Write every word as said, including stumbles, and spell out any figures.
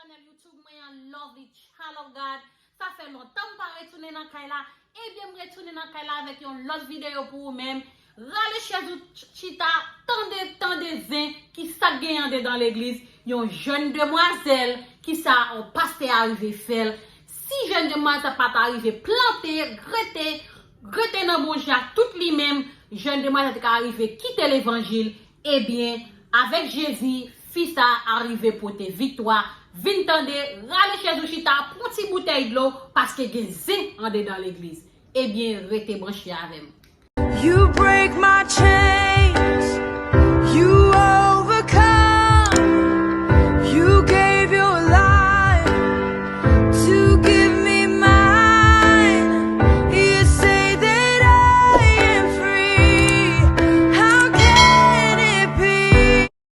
Chanèl YouTube mwen an, Lovely Child of God. Sa fè lontan m pa retounen nan kay la. Ebyen, m retounen nan kay la avèk yon lòt videyo pou ou menm. Rale chèz ou ch- chita, tande, tande zen, ki sa k genyen andedan legliz. Yon jèn demwazèl, ki sa yon pastè arive fè l. Si jèn demwazèl pa t arive plante, grete, grete nan Bondye ak tout li menm, jèn demwazèl te ka arive kite levanjil. Ebyen, avèk Jezi, fi sa a rive pote viktwa. Vin tande, rale chèz ou chita, pran ti boutèy dlo, paske gen zen andedan legliz. Ebyen, rete branche avè m. You break my chain.